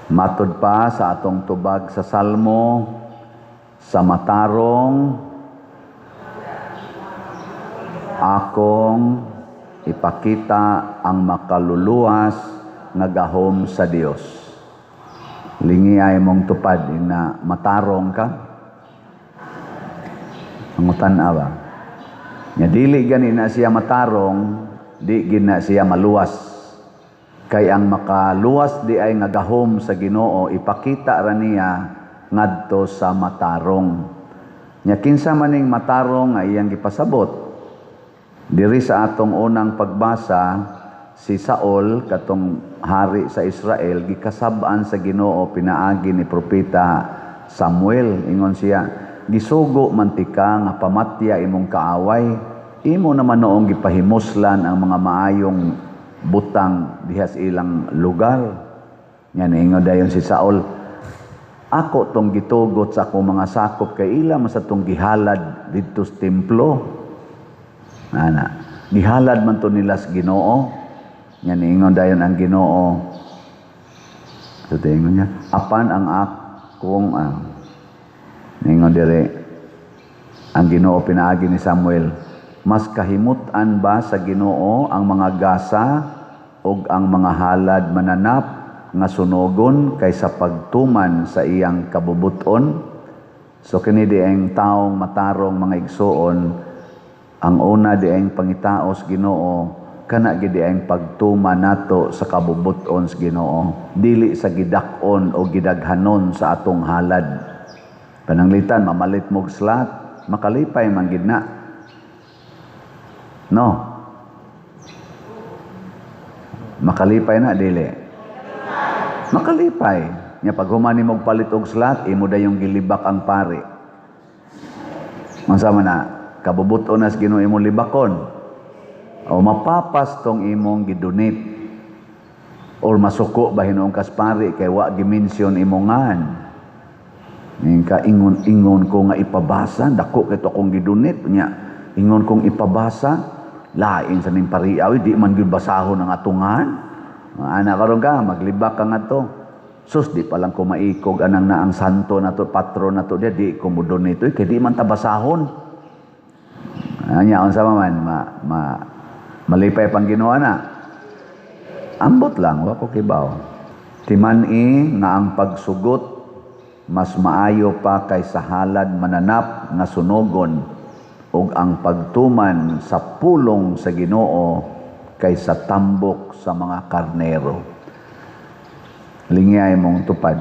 Matod pa sa atong tubag sa Salmo, sa matarong akong ipakita ang makaluluwas nga gahom sa Dios. Lingi ay mong tupad na matarong ka. Pangutan ba? Nya dili gani na siya matarong, di gid na siya maluwas. Kay ang makaluwas di ay nga gahom sa Ginoo ipakita ra niya ngadto sa matarong. Nya kinsa maning matarong nga iyang gipasabot? Diri sa atong unang pagbasa, si Saul katong hari sa Israel gikasab-an sa Ginoo pinaagi ni propeta Samuel. Ingon siya, "Gisugo man tika nga pamatya imong kaaway, imo naman noong gipahimuslan ang mga maayong butang diha sa ilang lugar." Nya niingon dayon si Saul, "Ako tong gitugot sa akong mga sakop kay ila man sa tong gihalad didto sa templo." Ana, gihalad man to nila sa Ginoo. Nya niingon dayon ang Ginoo. So tingon niya, apan ang akong niingon dire ang Ginoo pinaagi ni Samuel, "Mas kahimut-an ba sa Ginoo ang mga gasa ug ang mga halad mananap nga sunogon kaysa pagtuman sa iyang kabubuton?" So kini di ang taong matarong, mga igsuon, ang una di ang pangitaos Ginoo kana gid ang pagtuman nato sa kabubuton sa Ginoo, dili sa gidak-on o gidaghanon sa atong halad. Pananglitan mamalit mo og slot, makalipay man gid na. No? Makalipay na dili? Makalipay. Nya pag human nimo palit og slot, imo dayong gilibak ang pari. Unsa man na? Kabubuton na sa Ginoo imong libakon. O mapapas tong imong gidonate. Or masuko ba hinuon kas pari kay wa gi-mention imong ngan. Ning ka ingon-ingon ko nga ipabasa, dako kay to akong gidonate nya. Ingon kong ipabasa, lain sa ning pariaw, di man gyud basahon ang atungan. Ana karon ka maglibak ka ngadto. Sus, di pa lang ko maikog anang naang santo na to, patron na to, di ko mo donate, kay di man ta basahon. Anya unsa man ma, ma malipay pang Ginoo na. Ambot lang, wa ko kibaw. Timan-i nga ang pagsugot mas maayo pa kaysa halad mananap nga sunogon ug ang pagtuman sa pulong sa Ginoo kaysa tambok sa mga karnero. Lingiyay mong tupad,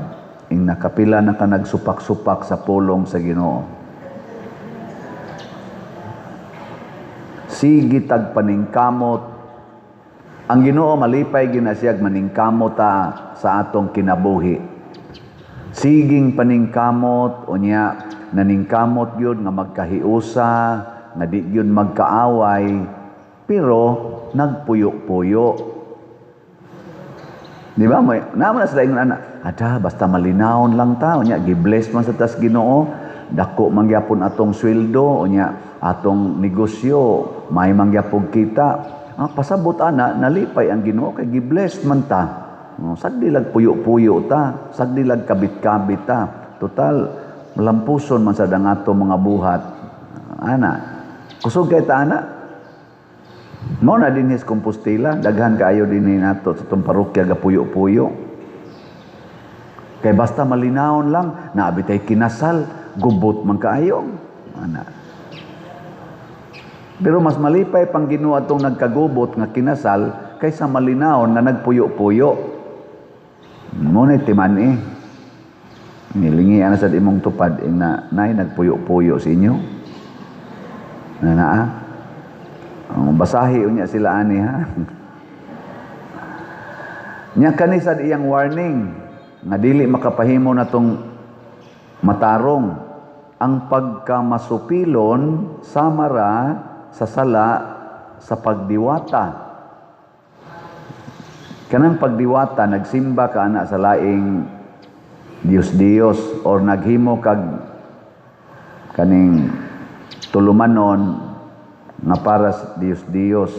ing nakapila na ka nagsupak-supak sa pulong sa Ginoo. Sige tag paningkamot. Ang Ginoo malipay ginasiyag maningkamot ta sa atong kinabuhi. Siging paningkamot unya naningkamot gyud nga magkahiusa, nga di gyud magkaaway, pero nagpuyo-puyo. Di ba? May naman na sila ingon ana, ada basta malinawon lang ta, unya gi-bless man sa tas Ginoo, dako man gyapon atong sweldo, unya atong negosyo, may man gyapon kita. Ah, pasabot ana nalipay ang Ginoo kay gi-bless man ta. No, sagdi lag puyo-puyo ta, sagdi lag kabit-kabit ta. Total malampuson man sad ang atong mga buhat. Ana, kusog kay ta ana. Mao na dinhi sa Compostela, daghan kaayo dinhi nato sa atong parokya gapuyo-puyo. Kay basta malinawon lang, naabi tay kinasal, gubot man kaayo. Ana. Pero mas malipay pang Ginoo atong nagkagubot nga kinasal kaysa malinawon nga nagpuyo-puyo. Mo na timan-i. Nilingi ana sad imong tupad ing na nay nagpuyo-puyo sa inyo. Na naa. Ang basahi unya sila ani ha. Nya kani sad iyang warning nga dili makapahimo natong matarong ang pagkamasupilon samara sa sala sa pagdiwata. Kanang pagdiwata, nagsimba ka ana sa laing Diyos-Diyos or naghimo kag kaning tulumanon nga para sa Diyos-Diyos.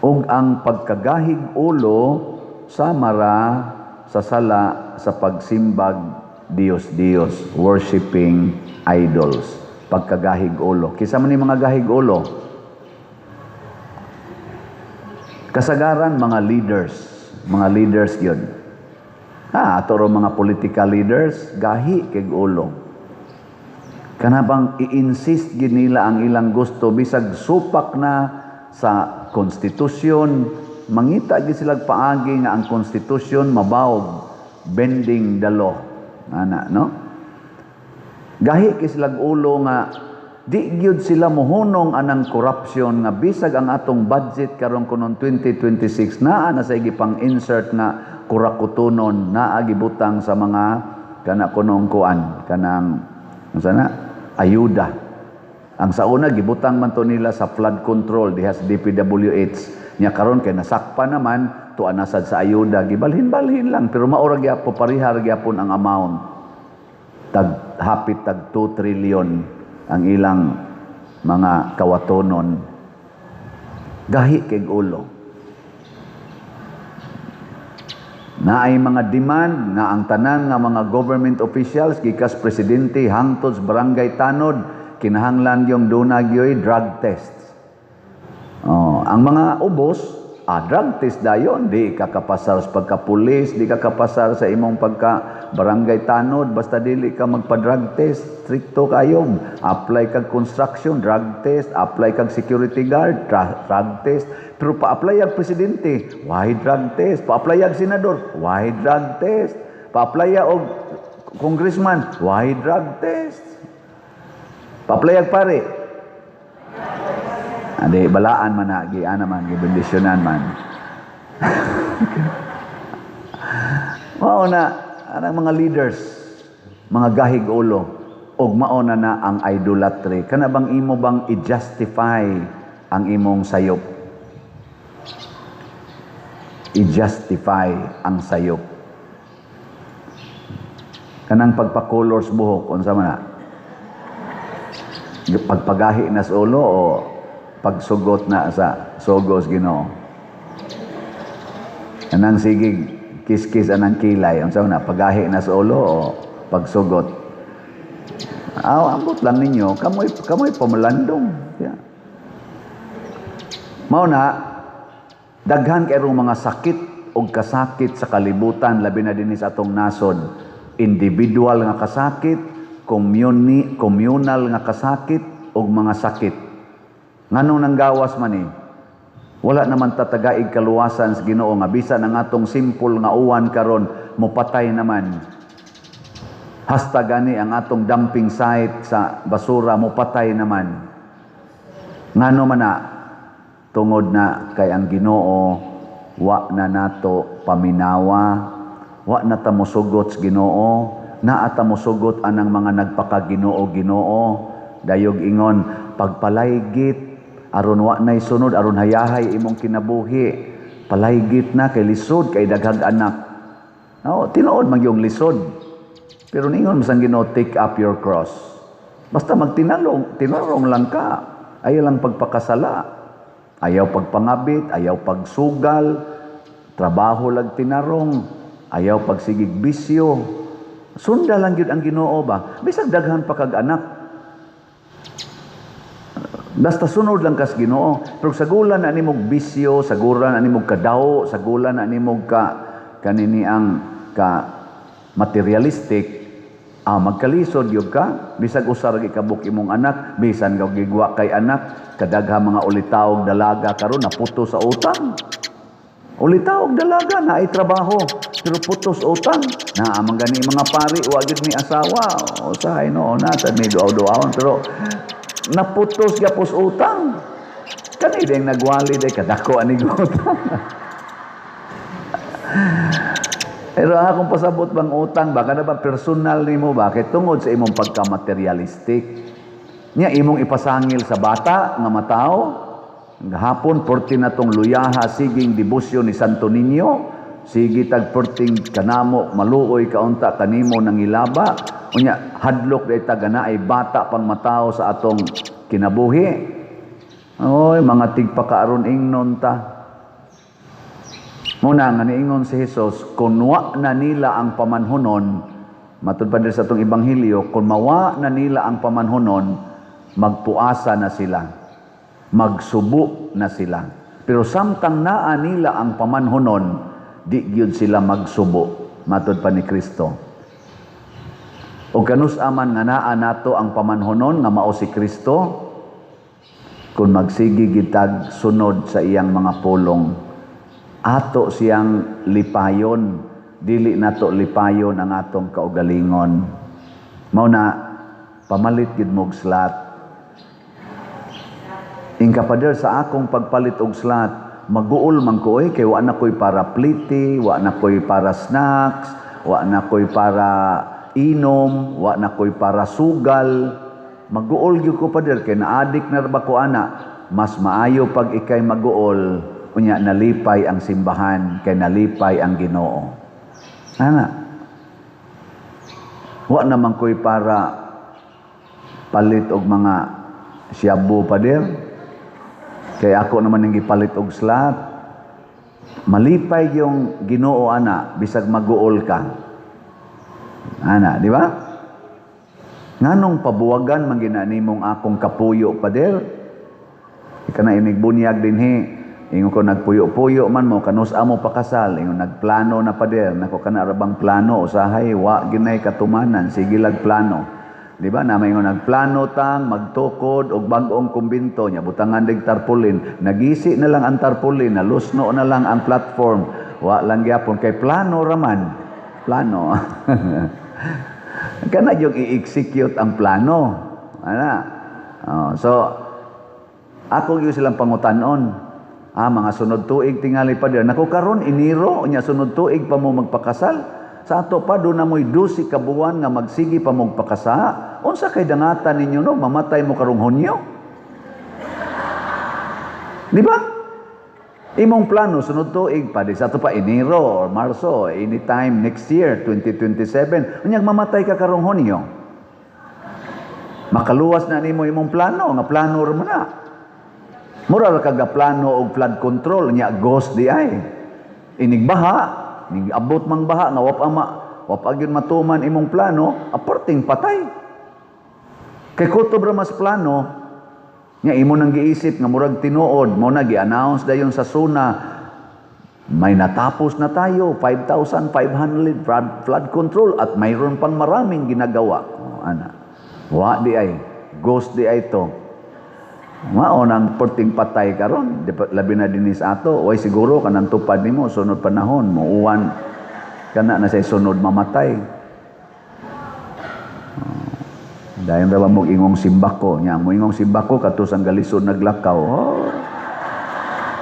Ug ang pagkagahig ulo samara sa sala sa pagsimbag Diyos-Diyos, worshiping idols, pagkagahig ulo. Kinsa man ni mga gahig ulo? Kasagaran mga leaders, mga leaders yun. Ato ro mga political leaders, gahi kay ulo. Kana bang i-insist gid nila ang ilang gusto bisag supak na sa konstitusyon, mangita gid sila paagi nga ang konstitusyon mabawog, bending the law. Ana, no? Gahi kay sila ulo nga di gyud sila mohunong anang corruption nga bisag ang atong budget karon kunon 2026 naa na sa gipang insert nga kurakutunon, naa gibutang sa mga kana kunong kuan kanang unsa na ayuda. Ang sa una gibutang man to nila sa flood control diha sa DPWH nya, karon kay nasakpa naman tuan na sad sa ayuda, gibalhin-balhin lang, pero mao ra gyapon, parihar gyapon ang amount, tag hapit tag 2 trillion ang ilang mga kawatonon. Gahi kay ulo. Naay mga demand nga ang tanan nga mga government officials gikas presidente hangtod sa barangay tanod kinahanglan yung duna gyoy drug test. Oh, ang mga ubos, drug test dayon, di ka kapasar sa pagka-pulis, di ka kapasar sa imong pagka barangay tanod basta dili ka magpa-drug test, stricto kayong. Apply kag construction, drug test, apply kag security guard, drug test. Pero pa-apply ang presidente, why drug test? Pa-apply ang senador, why drug test? Pa-apply og congressman, why drug test? Pa-apply ang pare. Adi, balaan man na, giana man, gibendisyonan man. Mao na, anang mga leaders, mga gahig ulo, og mao na na ang idolatry. Kana bang imo bang i-justify ang imong sayop? I-justify ang sayop. Kanang pagpa-colors buhok, unsa man na? Pagpagahi na sa ulo o pagsugot na sa sugos Ginoo? Kanang sigig kiskis anang kilay, unsa man na? Pagahi na sa ulo o pagsugot? Aw, ambot lang ninyo, kamoy pamalandong. Yeah. Mao na, daghan kay mga sakit o kasakit sa kalibutan, labi na dinhi sa atong nasod. Individual nga kasakit, communal nga kasakit, o mga sakit. Nganong nanggawas man ni? Wala naman tatagaig kaluwasan sa Ginoo nga bisan ang atong simple nga uwan karon mopatay naman. Hasta gani ang atong dumping site sa basura mopatay naman. Ngano man na? Tungod na kay ang Ginoo wa na nato paminawa, wa na ta mosugot sa Ginoo, naa ta mosugot anang mga nagpakaginoo Ginoo, dayog ingon pagpalaygit aron wa nay sunod, aron hayahay imong kinabuhi, palaygit na kay lisod kay daghag anak. No, tinuod man yung lisod. Pero ningon man sang Ginoo, take up your cross. Basta magtinalong, tinarong lang ka. Ayaw lang pagpakasala. Ayaw pagpangabit, ayaw pagsugal, trabaho lag tinarong, ayaw pagsigig bisyo. Sunda lang gyud ang Ginoo ba? Bisag daghan pa kag anak. Basta sunod lang kas Ginoo. Pero sagulan na nimog bisyo, sagulan na nimog kadaw, sagulan na nimog ka kanini ang ka materialistic, magkalisod gyud ka. Bisag usa ra gikabuk imong anak, bisan ka gigwa kay anak, kadagha mga ulitaog dalaga karon naputo sa utang. Ulitaog dalaga na ay trabaho, pero putos utang. Naa man gani mga pari, wa gyud mi asawa. Usahay no, na sad mi duaw-duawon, pero naputos gyapos utang. Kani ding nagwali day kadako ani utang. Pero ang akong pasabot bang utang ba, kana ba personal nimo ba kay tungod sa imong pagka-materialistic. Nya imong ipasangil sa bata nga mataw, gahapon porti na tong luyaha siging debosyon ni Santo Niño, sige tag perting kanamo maluoy kaunta kanimo nangilaba, unya hadlok day ta gana ay bata pang mataw sa atong kinabuhi. Oy, mga tigpakaaron ingnon ta. Muna nga niingon si Jesus, kung wa na nila ang pamanhunon, matud pa diri sa atong ebanghelyo, kung mawa na nila ang pamanhunon, magpuasa na sila. Magsubo na sila. Pero samtang naa nila ang pamanhunon, di gyud sila magsubo, matud pa ni Kristo. O kanus-a man nga naa nato ang pamanhunon nga mao si Kristo, kung magsige gitag sunod sa iyang mga pulong, ato siyang lipayon, dili nato lipayon ang atong kaugalingon. Mao na pamalit gid mo og slot. Ingka, "Pader, sa akong pagpalit og slot, maguol man ko oy, kay wa na koy para pliti, wa na koy para snacks, wa na koy para inom, wa na koy para sugal. Maguol gyud ko, pader, kay naadik na ra ba ko ana." Mas maayo pag ikay maguol, unya nalipay ang simbahan kay nalipay ang Ginoo. Ana. "Wa naman ko'y para palit og mga shabu, pader. Kay ako naman ang gipalit og slot." Malipay yung Ginoo ana bisag maguol ka. Ana, di ba? "Nganong pabuwagan man gina nimong akong kapuyo, pader?" Ika na inig bunyag dinhi. Ingon ko, "Nagpuyo-puyo man mo, kanus-a mo pakasal?" Ingon, "Nagplano na, pader." Nako, kana ra bang plano, usahay wa ginay katumanan, sige lag plano. Di ba? Na ingon, "Nagplano tang magtukod og bag-ong kumbinto nya, butangan dig tarpaulin." Nagisi na lang ang tarpaulin, nalusno na lang ang platform. Wa lang gyapon kay plano raman. Plano. Kana yung i-execute ang plano. Ana. Oh, so ako gyud silang pangutanon. "Ah, mga sunod tuig tingali, pader." Nako, karon Enero, nya sunod tuig pa mo magpakasal. Sa ato pa duna mo'y 12 ka buwan nga magsige pa mo pakasa. Unsa kay dangatan ninyo no mamatay mo karong Hunyo? Di ba? Imong plano sunod tuig pa di sa ato pa Enero or Marso, anytime next year, 2027. Unyag mamatay ka karong Hunyo. Makaluwas na nimo imong plano, nga plano ra mo na. Mura ra kaga plano og flood control nya ghost di ay. Inig baha, nig abot mang baha nga wa pa gyud matuman imong plano, aperting patay. Kay kutob ra mas plano, nya imo nang giisip nga murag tinuod, mo na gi-announce dayon sa SONA, may natapos na tayo, 5,500 flood control at mayroon pang maraming ginagawa. Oh, ana. Wa di ay, ghost di ay to. Mao nang perting patay karon, di pa, labi na dinhi sa ato, way siguro kanang tupad nimo sunod panahon mo uwan kana na say sunod mamatay. Oh, dayon ra ba mo ingong simbako nya, mo ingong simbako kadto sang galisod naglakaw. Oh.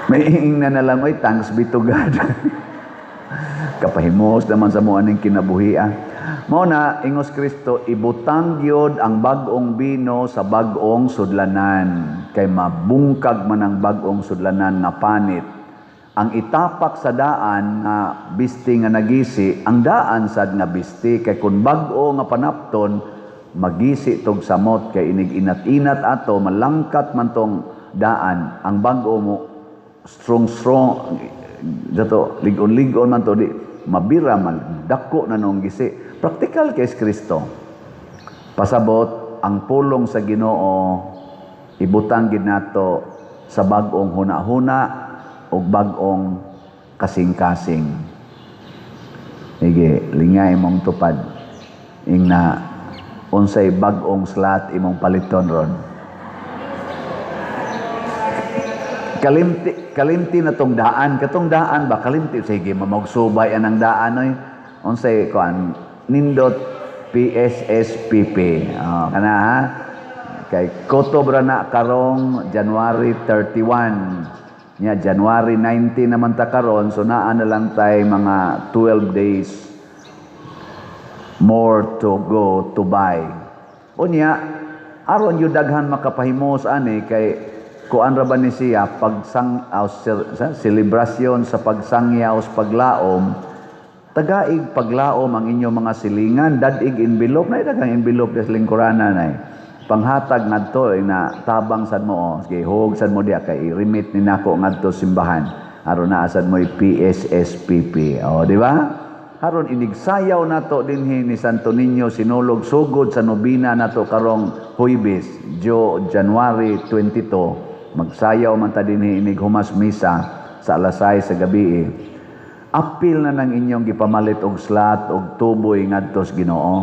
May ingna na lang, oy, thanks be to God. Kapahimos naman sa mo aning kinabuhia. Mao na ingos Kristo, ibutang gyud ang bag-ong bino sa bag-ong sudlanan kay mabungkag man ang bag-ong sudlanan nga panit. Ang itapak sa daan nga bisti nga nagisi, ang daan sad nga bisti, kay kun bag-o nga panapton, magisi tog samot kay inig inat-inat ato, malangkat man tong daan. Ang bag-o mo strong strong dato, lig-on-lig-on man to, di mabira man, dako na nung gisi. Practical kay Kristo. Pasabot ang pulong sa Ginoo, ibutang gid nato sa bag-ong huna-huna ug bag-ong kasing-kasing. Sige, lingay imong tupad. Ingna, unsay bag-ong slot imong paliton ron? Kalimti, kalimti na tong daan, katong daan ba kalimti, sige mamagsubay anang daan oy. Unsay kuan nindot PSSPP. Oh, kana ha. Kay kutob ra na karong January 31. Nya January 19 naman ta karon, so naa na lang tay mga 12 days more to go to buy. Unya, aron yung daghan makapahimos ani, kay kuan ra ba ni siya pagsang sa selebrasyon sa pagsangyaw sa paglaom, tagaig paglaom ang inyong mga silingan, dad-ig envelope na, daghang envelope sa lingkurana nay panghatag ngadto, eh, na tabang sad mo, oh. Sige, hug sad mo diya kay i-remit ni nako ngadto simbahan. Aron naa sad mo'y PSSPP. O, di ba? Aron inigsayaw nato dinhi ni Santo Niño Sinulog sugod sa nobina nato karong Huybes, Jo January 22. Magsayaw man ta dinhi inig humas misa sa alas 6 sa gabi. Apil na ng inyong gipamalit og slot og tuboy ngadto sa Ginoo.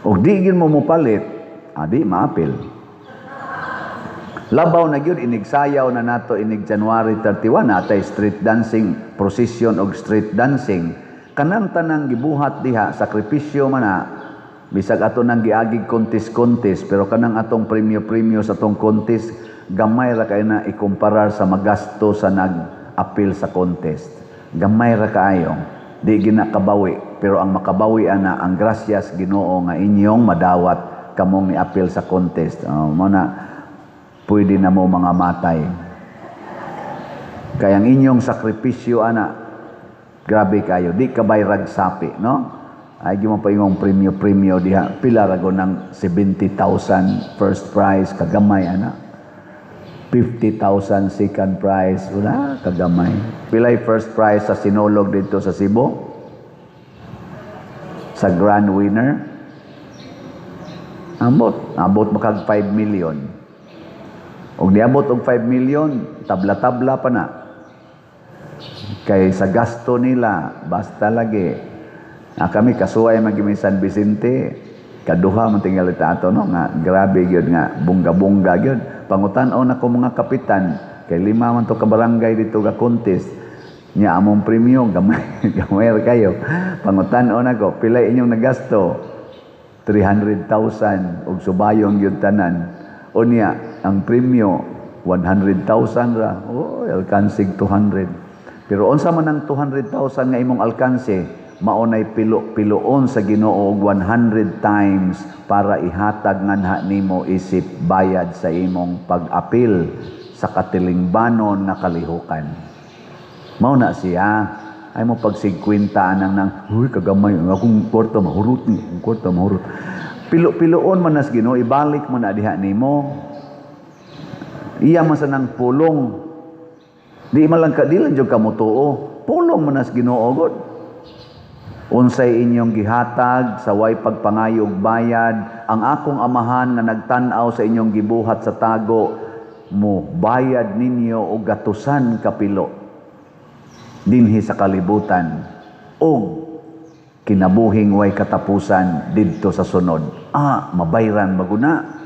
Og di gid mo mopalit, adi maapil. Labaw na gyud inigsayaw na nato inig January 31, natay street dancing, procession og street dancing. Kanang tanang gibuhat diha, sakripisyo man na, bisag ato nang giagig contest-contest, pero kanang atong premyo-premyo sa atong contest, gamay ra kaayo na ikumparar sa magasto sa nag-apil sa contest. Gamay ra kaayo. Di gina kabawi, pero ang makabawi ana ang grasyas Ginoo nga inyong madawat kamong niapil sa contest. Oh, mo na pwede na mo mga matay. Kaya ang inyong sakripisyo ana, grabe kayo, di ka bayrag sapi, no? Ay mo pa ingong premyo-premyo diha, pila ra ng 70,000 first prize, kagamay ana. 50,000 second prize, wala, kagamay. Pilay first prize sa Sinulog dito sa Cebu? Sa grand winner? Ambot, abot makag 5 million. Og niabot og 5 million, tabla-tabla pa na. Kay sa gasto nila, basta lagi. Ah, kami kasuway man gyud San Vicente, kaduha man tingali ta ato, no, nga grabe gyud nga bongga-bongga gyud. Pangutan-on ako mga kapitan, kay lima man to ka barangay dito ga contest. Nya among premyo gamay gamay ra kayo. Pangutan-on ako, pila inyong nagasto? 300,000 og subayon gyud tanan. Unya, ang premyo 100,000 ra. Oh, alkansig 200. Pero unsa man ang 200,000 nga imong alkanse, mao nay pilo-piloon sa Ginoo og 100 times para ihatag nganha nimo isip bayad sa imong pag-apil sa katilingbanon nga kalihukan. Mao na siya. Ay mo pagsigkwenta anang nang, "Huy, kagamay, ang akong kwarta mahurot ni, ang kwarta mahurot." Pilo-piloon man nas Ginoo, ibalik mo na diha nimo. Iya man sa nang pulong. Di man lang ka, di lang jud ka motuo. Pulong man nas Ginoo god. Unsay inyong gihatag sa way pagpangayog bayad, ang akong Amahan nga nagtan-aw sa inyong gibuhat sa tago, mo bayad ninyo og gatusan kapilo dinhi sa kalibutan og kinabuhing way katapusan didto sa sunod. Ah, mabayran maguna.